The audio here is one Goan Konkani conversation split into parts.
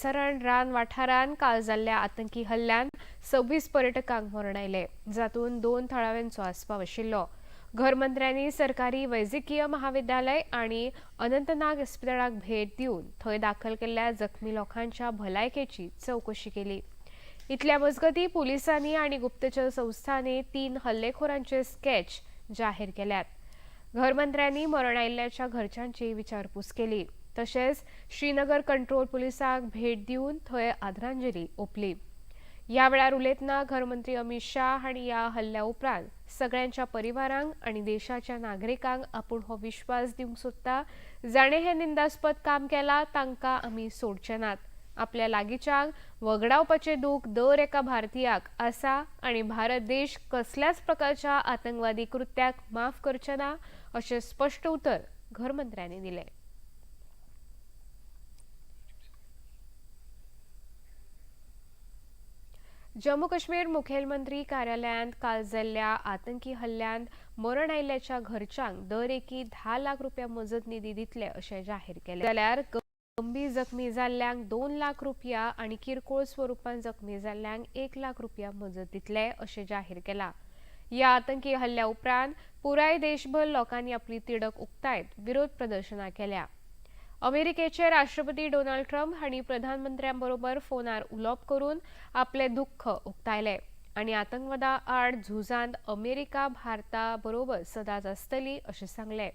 सरण रान वाठारांत काल जाल्ल्या आतंकी हल्ल्यांत 26 पर्यटकांक मरण आयलें, जातूंत 2 थळाव्यांचो आस्पाव आशिल्लो. घरमंत्र्यांनी सरकारी वैजकीय महाविद्यालय आनी अनंतनाग इस्पितळाक भेट दिवन थंय दाखल केल्ल्या जखमी लोकांच्या भलायकेची चवकशी केली. इतल्या मजगतीं पुलिसांनी आनी गुप्तचर संस्थांनी 3 हल्लेखोरांचे स्केच जाहीर केल्यात. घरमंत्र्यांनी मरण आयिल्ल्याच्या घरच्यांची विचारपूस केली, तशेंच श्रीनगर कंट्रोल पुलिसांक भेट दिवन थंय आदरांजली ओंपली. ह्या वेळार उलयतना घरमंत्री अमित शाह हांणी ह्या हल्ल्या उपरांत सगळ्यांच्या परिवारांक आनी देशाच्या नागरिकांक आपूण हो विश्वास दिवंक सोदता, जाणें हें निंदास्पद काम केलां तांकां आमी सोडचे नात. आपल्या लागींच्यांक वगडावपाचें दूख दर एका भारतीयाक आसा आनी भारत देश कसल्याच प्रकारच्या आतंकवादी कृत्याक माफ करचे ना, अशें स्पश्ट उतर घरमंत्र्यांनी दिलें. जम्मू काश्मीर मुखेलमंत्री कार्यालयांत काल जाल्ल्या आतंकी हल्ल्यांत मरण आयिल्ल्याच्या घरच्यांक दर एकी 10 लाख रुपया मजत निधी दितले अशें जाहीर केलें. जाल्यार गंभीर जखमी जाल्ल्यांक 2 लाख रुपया आनी किरकोळ स्वरुपान जखमी जाल्ल्यांक 1 लाख रुपया मजत दितले अशें जाहीर केलां. ह्या आतंकी हल्ल्या उपरांत पुराय देशभर लोकांनी आपली तिडक उक्तायत विरोध प्रदर्शनां केल्या. अमेरिकेचे राष्ट्रपती डोनाल्ड ट्रम्प हांणी प्रधानमंत्र्यांबरोबर फोनार उलोवप करून आपले दुख्ख उक्तायले आनी आतंकवादा आड झुजांत अमेरिका भारता बरोबर सदांच आसतली अशें सांगलें.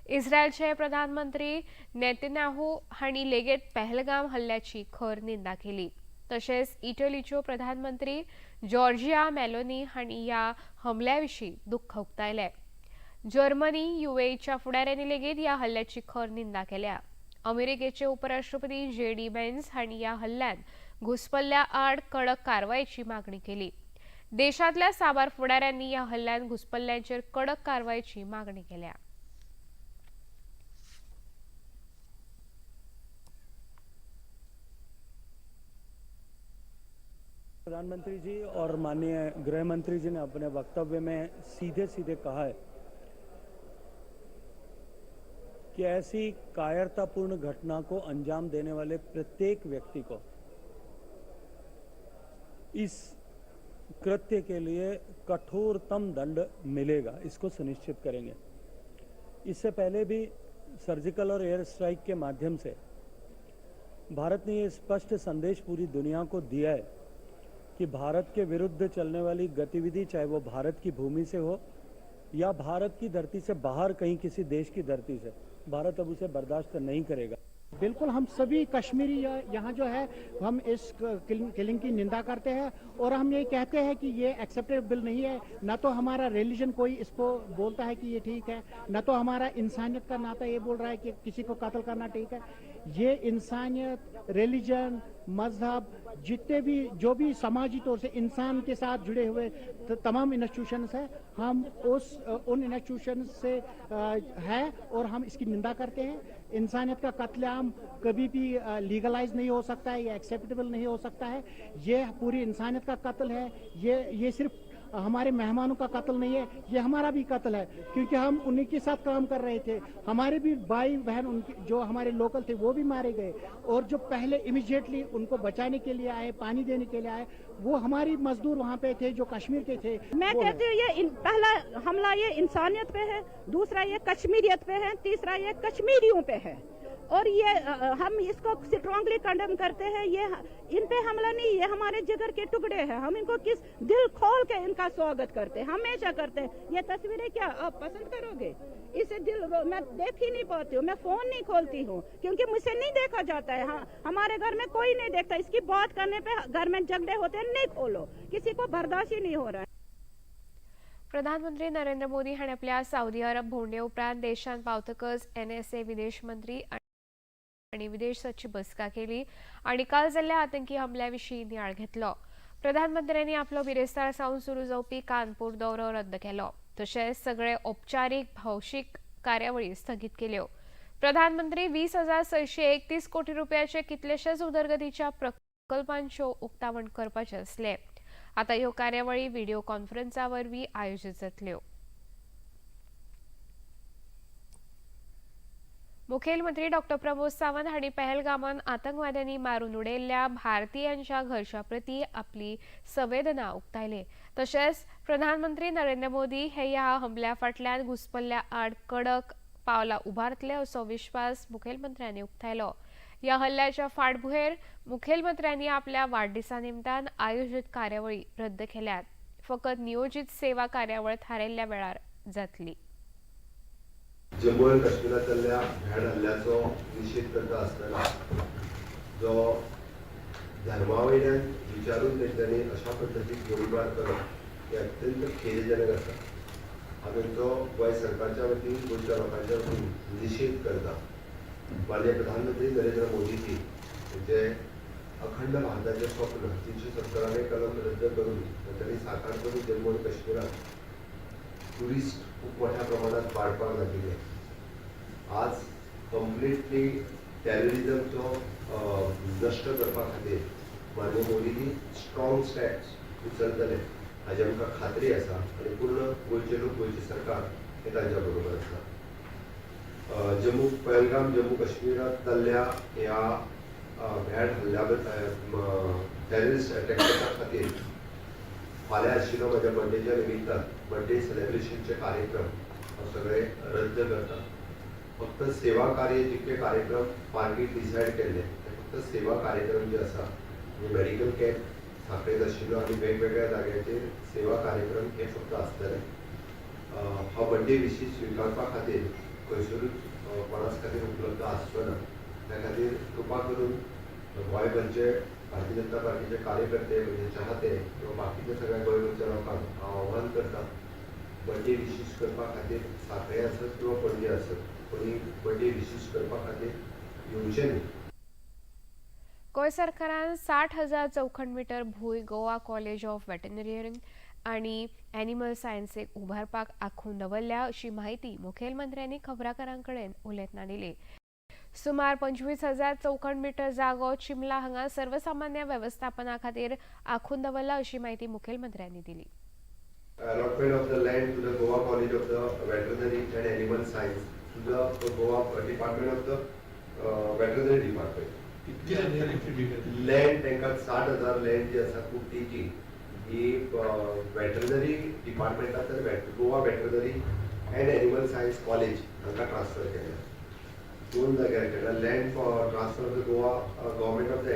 इस्रायलचे प्रधानमंत्री नेतन्याहू हांणी लेगीत पहलगाम हल्ल्याची खर निंदा केली. तशेंच इटलीच्यो प्रधानमंत्री जॉर्जिया मेलोनी हांणी ह्या हमल्या विशीं दुख्ख उक्तायलें. जर्मनी, युएईच्या फुडाऱ्यांनी लेगीत ह्या हल्ल्याची खर निंदा केल्या. अमेरिकेचे उपराष्ट्रपती जे.डी. वेन्स हांणी ह्या हल्ल्यांत घुसपल्ल्या आड कडक कारवायेची मागणी केली. देशांतल्या साबार फुडाऱ्यांनी ह्या हल्ल्यांत घुसपल्ल्यांचेर कडक कारवायेची मागणी केल्या. प्रधानमंत्री जी और माननीय गृह मंत्री जी ने अपने वक्तव्य में सीधे सीधे कहा है कि ऐसी कायरतापूर्ण घटना को अंजाम देने वाले प्रत्येक व्यक्ति को इस कृत्य के लिए कठोरतम दंड मिलेगा, इसको सुनिश्चित करेंगे। इससे पहले भी सर्जिकल और एयर स्ट्राइक के माध्यम से भारत ने ये स्पष्ट संदेश पूरी दुनिया को दिया है कि भारत के विरुद्ध चलने वाली गतिविधि, चाहे वो भारत की भूमि से हो या भारत की धरती से बाहर कहीं किसी देश की धरती से, भारत अब उसे बर्दाश्त नहीं करेगा। बिल्कुल, हम सभी कश्मीरी यहाँ जो है हम इस किलिंग की निंदा करते हैं और हम ये कहते हैं कि ये एक्सेप्टेबल नहीं है। न तो हमारा रिलीजन कोई इसको बोलता है कि ये ठीक है, न तो हमारा इंसानियत का नाता ये बोल रहा है कि किसी को कत्ल करना ठीक है। ये इंसानियत, रिलीजन, मजहब, जितने भी जो भी समाजी तौर से इंसान के साथ जुड़े हुए तमाम इंस्टीट्यूशंस हैं, हम उस उन इंस्टीट्यूशंस से है और हम इसकी निंदा करते हैं। इंसानियत का कत्लेआम कभी भी लीगलाइज नहीं हो सकता है, ये एक्सेप्टेबल नहीं हो सकता है। ये पूरी इंसानियत का कत्ल है। ये सिर्फ हमारे मेहमानों का कत्ल नहीं है, ये हमारा भी कत्ल है, क्योंकि हम उन्हीं के साथ काम कर रहे थे। हमारे भी भाई बहन उनके जो हमारे लोकल थे वो भी मारे गए और जो पहले इमीडिएटली उनको बचाने के लिए आए, पानी देने के लिए आए, वो हमारी मजदूर वहाँ पे थे जो कश्मीर के थे। मैं कहती हूँ ये पहला हमला ये इंसानियत पे है, दूसरा ये कश्मीरियत पे है, तीसरा ये कश्मीरियों पे है और ये हम इसको स्ट्रांगली कंडेम करते हैं। ये इन पे हमला नहीं, ये हमारे जिगर के टुकड़े हैं। हम इनको किस दिल खोल के इनका स्वागत करते हैं, हमेशा करते हैं। ये तस्वीरें क्या आप पसंद करोगे? इसे दिल मैं देख ही नहीं पाती हूँ, मैं फोन नहीं खोलती हूँ क्योंकि मुझसे नहीं देखा जाता है। हाँ, हमारे घर में कोई नहीं देखता। इसकी बात करने पे घर में झगड़े होते हैं, नहीं खोलो, किसी को बर्दाश्त ही नहीं हो रहा है। प्रधानमंत्री नरेंद्र मोदी हांणी आपल्या सावदी अरब भोंवडे उपरांत देशांत पावतकच एनएसए विदेश मंत्री आनी विदेश सचीव बसका केली आनी काल जाल्ल्या आतंकी हमल्या विशीं नियाळ घेतलो. प्रधानमंत्र्यांनी आपलो बिरेस्तार सावन सुरू जावपी कानपूर दौरो रद्द केलो, तशेंच सगळे औपचारीक भौशीक कार्यावळी स्थगीत केल्यो. प्रधानमंत्री 20,631 कोटी रुपयाचे कितलेशेच उदरगतीच्या प्रकल्पांच्यो उक्तावण करपाचे आसले. आतां ह्यो कार्यावळी व्हिडिओ कॉन्फरन्सा वरवीं आयोजीत जातल्यो. मुखेलमंत्री डॉक्टर प्रमोद सावंत हांणी पहलगामान आतंकवाद्यांनी मारून उडयल्ल्या भारतीयांच्या घरच्या प्रती आपली संवेदना उक्तायली. तशेंच प्रधानमंत्री नरेंद्र मोदी हे ह्या हमल्या फाटल्यान घुसपल्ल्या आड कडक पावलां उबारतले असो विश्वास मुखेलमंत्र्यांनी उक्तायलो. ह्या हल्ल्याच्या फाटभुंयेर मुखेलमंत्र्यांनी आपल्या वाडदिसा निमतान आयोजीत कार्यावळी रद्द केल्यात. फकत नियोजीत सेवा कार्यावळ थारायल्ल्या वेळार जातली. जम्मू आनी काश्मीरांत जाल्ल्या भ्याड हल्ल्याचो निशेध करता आसतना जो धर्मा वयल्यान विचारून तेंच्यांनी अशा पद्दतीन गोळीबार करप हें अत्यंत खेदजनक आसा. हांव तेंचो गोंय सरकारच्या वतीन, गोंयच्या लोकांच्या वतीन निशेध करता. माननीय प्रधानमंत्री नरेंद्र मोदीजी हेंचे अखंड भारताचें स्वप्न 370 कलम रद्द करून तांच्यांनी साकार करून जम्मू आनी काश्मीरांत टुरिस्ट खूब मोठ्या प्रमाणात वाडपाक लागिल्ले. आज कंप्लिटली टेररिजमचो नश्ट करपा खातीर माननीय मोदीजी स्ट्रॉंग स्टेप्स उचलतले हाजी आमकां खात्री आसा आनी पूर्ण गोंयचे लोक, गोंयची सरकार हे तांच्या बरोबर आसा. जम्मू पहलगाम जम्मू काश्मीरांत जाल्ल्या ह्या भ्याड हल्ल्या टेररिस्ट अटॅका खातीर फाल्यां आशिल्लो म्हज्या बर्थडेच्या निमित्तान बर्थडे सेलिब्रेशनचे कार्यक्रम हांव सगळे रद्द करता. फक्त सेवा कार्य जितके कार्यक्रम पार्टी डिसायड केल्ले ते फक्त सेवा कार्यक्रम जे आसा, म्हणजे मेडिकल कॅम्प सांखळेंत आशिल्लो आनी वेगवेगळ्या जाग्यांचेर सेवा कार्यक्रम हे फक्त आसतले. हो बर्थडे विशीस स्विकारपा खातीर खंयसरूच कोणाच खातीर उपलब्ध आसचो ना. त्या खातीर कृपा करून गोंयभरचे भारतीय जनता पार्टीचे कार्यकर्ते, म्हणजे चाहते किंवा बाकीच्या सगळ्या गोंयभरच्या लोकांक हांव आव्हान करता, बर्थडे विशीस करपा खातीर सांखळे आसत किंवा पणजे आसत, कोणी बर्थडे विशीस करपा खातीर येवचें न्ही. गोंय सरकारान 60,000 चौखण मीटर भूंय गोवा कॉलेज ऑफ वेटनरियन आनी एनिमल सायन्सीक उबारपाक आंखून दवरल्या अशी म्हायती मुखेलमंत्र्यांनी खबराकारां कडेन उलयतना दिली. सुमार 25,000 चौखण मीटर जागो चिमला हांगा सर्वसामान्य वेवस्थापना खातीर आंखून दवरला अशी म्हायती मुखेलमंत्र्यांनी दिली. Allotment of the land to the Goa College of the Veterinary and Animal Science to the Goa Department of the Veterinary Department. Land तांकां 60,000 लँड जी आसा कुट्टीची ही वेटरनरी डिपार्टमेंटांतल्यान Goa Veterinary and Animal Science College हांकां ट्रान्सफर केल्या. दोन जाग्यार केल्या. Land for transfer of the Goa Government of the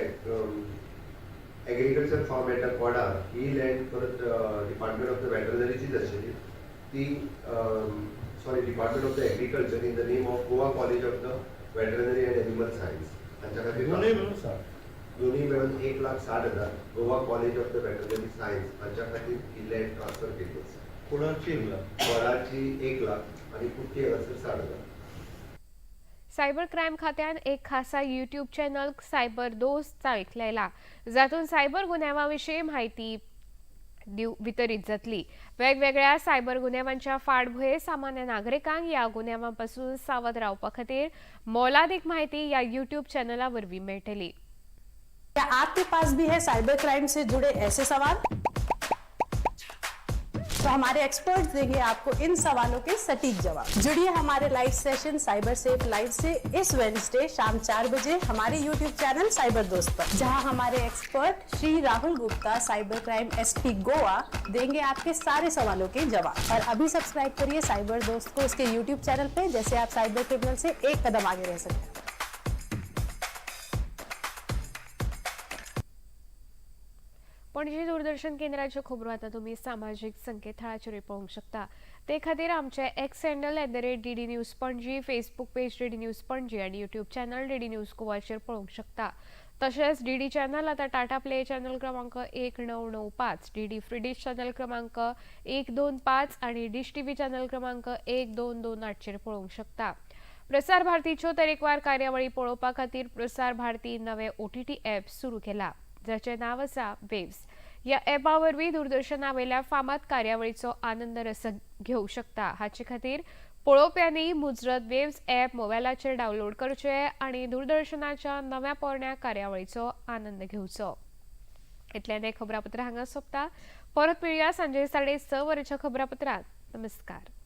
Agriculture Farm at Codar he land परत डिपार्टमेंट ऑफ the वेटरनरीचीच आशिल्ली ती, sorry, Department of the Agriculture in the name of Goa College of the Veterinary and Animal Science हांच्या खातीर. दोनूय मेळून 60. दोन्ही मेळून 1,60,000 Goa College of the Veterinary Science हांच्या खातीर ही लँड ट्रान्सफर केल्ली आसा. कोडारची 1 लाख. कोडारची 1 लाख आनी कुट्टी हांगासर 60,000. सायबर क्रायम खात्यान एक खासा युट्यूब चॅनल सायबर दोस्त चालीक लायला, जातून सायबर गुन्यांवा विशीं म्हायती वितरीत जातली. वेगवेगळ्या सायबर गुन्यांवांच्या फाटभुंयेर सामान्य नागरिकांक ह्या गुन्यांवा पासून सावध रावपा खातीर मोलादीक म्हायती ह्या युट्यूब चॅनला वरवीं मेळटली. क्या आपके पास भी है साइबर क्राइम से जुड़े ऐसे सवाल? तो हमारे एक्सपर्ट्स देंगे आपको इन सवालों के सटीक जवाब. जुड़िए हमारे live session cyber safe live से इस वेडनेसडे शाम 4 बजे हमारे यूट्यूब चैनल साइबर दोस्त पर, जहां हमारे expert Shri Rahul Gupta, cyber crime SP Goa, देंगे आपके सारे सवालों के जवाब. और अभी सब्सक्राइब करिए साइबर दोस्त को उसके यूट्यूब चैनल पे, जैसे आप साइबर क्रिमिनल से एक कदम आगे रह सकते हैं. पणजी दूरदर्शन केंद्राच्यो खबरो आतां तुमी सामाजीक संकेतथळाचेरूय पळोवंक शकता. ते खातीर आमचे X handle @DDNews Panaji, Facebook page DD News Panaji आनी युट्यूब चॅनल डीडी न्यूज गोवाचेर पळोवंक शकता. तशेंच डीडी चॅनल आतां टाटा प्ले चॅनल क्रमांक 1995, डीडी फ्री डिश चॅनल क्रमांक 125 आनी डिश टीव्ही चॅनल क्रमांक 1228चेर पळोवंक शकता. प्रसार भारतीच्यो तरेकवार कार्यावळी पळोवपा खातीर प्रसार भारती नवे ओटीटी ॲप सुरू केला, जाचें नांव आसा वेव्स. ह्या ॲपा वरवीं दूरदर्शना वयल्या फामाद कार्यावळीचो आनंद रस घेवंक शकता. हाचे खातीर पळोवप्यांनी मुजरत वेव्स ॲप मोबायलाचेर डावनलोड करचें आनी दूरदर्शनाच्या नव्या पोरण्या कार्यावळीचो आनंद घेवचो. इतल्यान हें खबरापत्र हांगा सोंपता. परत मेळया सांजे 6:30 वरांच्या खबरापत्रांत. नमस्कार.